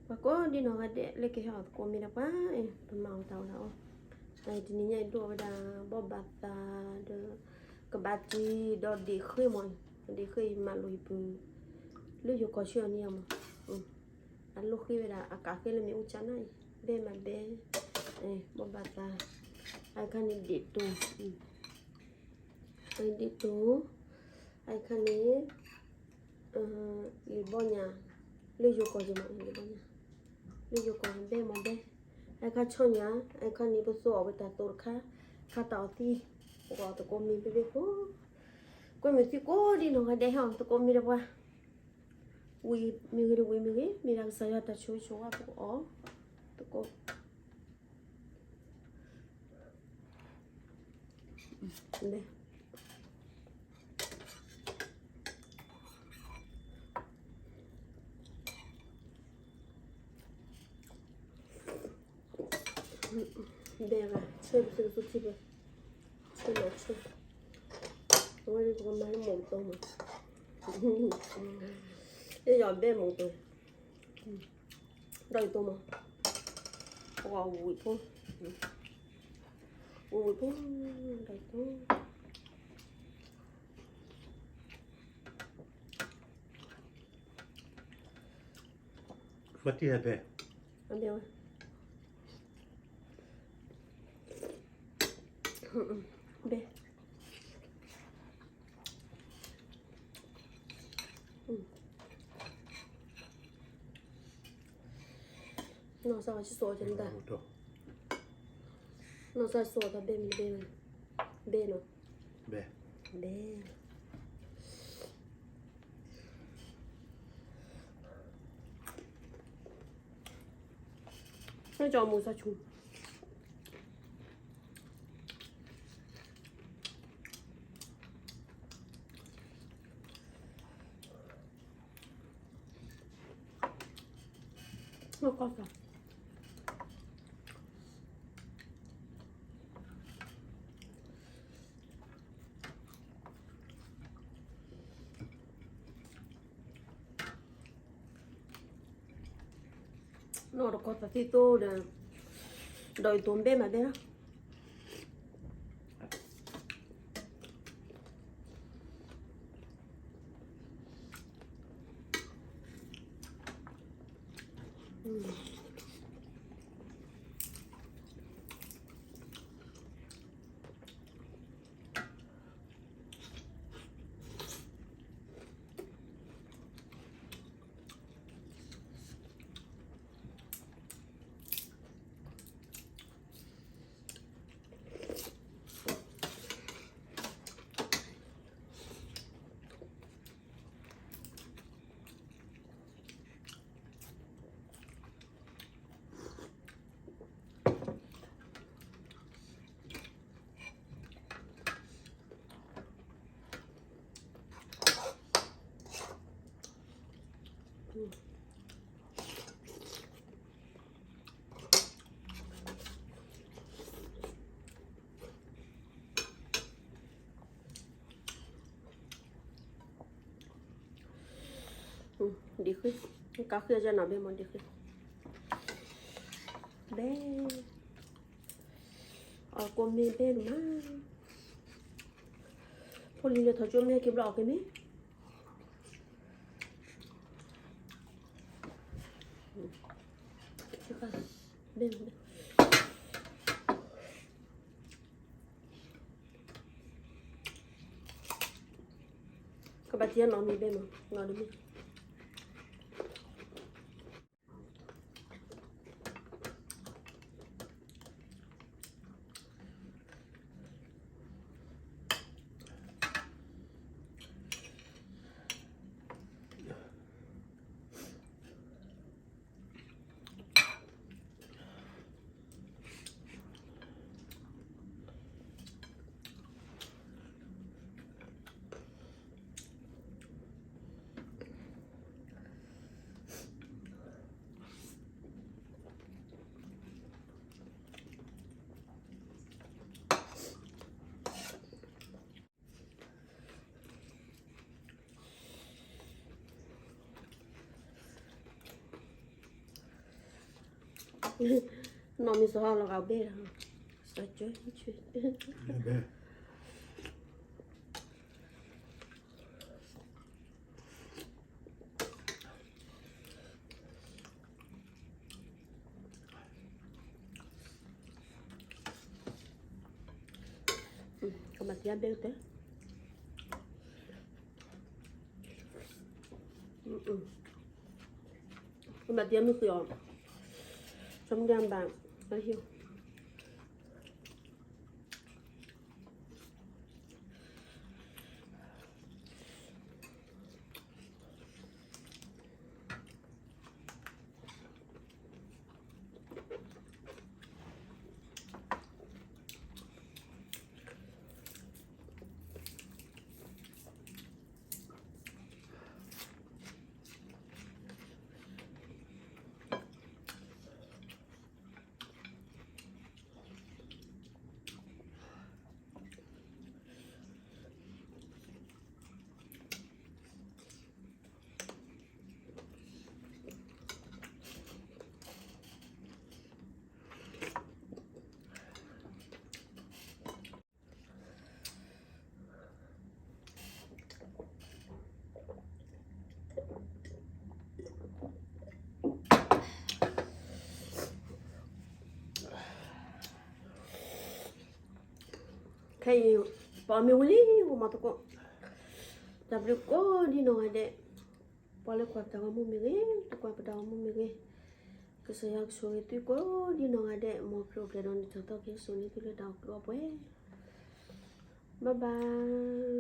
ပှၤကိးဒံနီၢ်ဂၤဒဲး လၢကဟဲအီၣ်သကိးမ့ၢ်ဒီးပှၤ, ပမၤအီၣ်တၢ်အီၣ်တၢ်အီ, တနံၤညါအံၤဒိၣ်ဝဲဒၣ် ဘီၣ်ဘၣ်သးဒီး ကဘၣ်တံၢ်ဒီး ဒ့ၣ်ဃ့မး, ဒ့ၣ်ဃ့အံၤမၤလိာ်အံၤပူၤ လၢယိၤကီၢ်ဆၢအီၤန့ၣ်မး, အလိၣ်ဃ့ဝဲဒၣ် အကးဃ့လၢမ့ၣ်အူကၠးနၣ်အံၤ ဘဲမးဘဲ, ဘီၣ်ဘၣ်သး, အခါန့ၣ်ဒ့ၣ်တိၢ်, ဒ့ၣ်တိၢ်, အခါန့ၣ် လံာ်ဘီညၣ်, လၢယိၤကီၢ်ယမး လံာ်ဘီညၣ်, လၢယိၤကီၢ်ဘဲမးဘဲ, အခါဆီညၣ်, အခါန့ၣ် ပသိအီၣ်ဝဲတၢ်သိတခါ, ခါတၢ်အီၣ်သံ, ပကအီၣ်သကိးမ့ၢ်ဘဲဘဲဖိ, ကွဲမုာ်သံကိးဒံနီၢ်ဂၤဒဲး ဟဲအီၣ်သကိးမ့ၢ်ဒီးပှၤ, ဝံၤမ့ၢ်ဂ့ၤဒီးဝံၤမ့ၢ်ဂ့ၤ, မ့ၢ်ဒၣ်ကစၢ်ယွၤတၢ်ဆိၣ်ဂ့ၤဆိၣ်ဝါ ပကအီၣ်သကိး ဘဲဂၤ ဆၢပစူထံဘဲ, ဆၢလီၤဆၢ, အဝဲဒၣ်ပကမၤလၢမိၢ်ကတိၤမး, ယယီၢ်ဘဲမိၢ်ကတိၤ, ဒီးယတိၤမး, ပှၤဝံၣ်ဖိ, ဝံၣ်ဖိ, ဒီးယတိၤ မတံဟဲဘဲ, အဘဲဝဲ, ဘဲ, နီၢ်စၢ်ဝဲဆိၣ်အီၤတနံၤ, နီၢ်စၢ်ဆိၣ်အီၤတၢ်ဘဲမ့ၢ်တဘဲ, ဘဲနီၤ, ဘဲ, ဘဲ, နီၢ်ကၠီမူၤစၢ်ဆူၣ် နီၢ်ကီၢ်သး, နီၢ်တကီၢ်သးသံသိဒီး, ဒီးယတိၤဘဲမးဘဲလီၤ.ဒ့ၣ်ဃ့, ကးဃ့အီၤနီၤ ဘဲမး ဒ့ၣ်ဃ့, ဘဲ, အီၣ်ကိးမ့ၢ်ဘဲန့ၣ်မး, ဖိလံၤလဲၤထီၣ်ကၠိမ့ၢ်ဟဲက့ၤဘျီအီၣ်က့ၤမ့ၢ် ကဘၣ်တံၢ်အနီၢ်မ့ၢ်ဘဲမး နီၢ်တမ့ၢ် နီၢ်မ့ၢ်စီၤဟီၣ်လီၤဂာ်ဘ့ၣ်ဒီး, စီၤကၠၢ, ကမၤတံၢ်ဘ့ၣ်ကတၢၢ်, ကမၤတံၢ်မုၢ်ဃ့အီၤ, ဆမဒံဘၣ်, အဟံၣ်ခဲအံၤ ပအီၣ်မ့ၤဝံၤလံ ဝံၤမၤသကိး, တၢ်ဘျုးကိးဒံနီၢ်ဂၤဒဲး, ပှၤလၢကွၢ်ပတၢ်ဂီၤမူမ့ၢ်ဂ့ၤ, တကွၢ်ပတၢ်ဂီၤမူမ့ၢ်ဂ့ၤ, ကစၢ်ယွၤကဆိၣ်ဂ့ၤသုကိးဒံနီၢ်ဂၤဒဲး, မ်ခရံာ်အိၣ်ဖျဲၣ်ဒီးနံၣ်ထီၣ်သီကဟဲစိာ်န့ၢ်သုလၢတၢ်အိၣ်ဖှိၣ်အပှဲၤ, bye bye.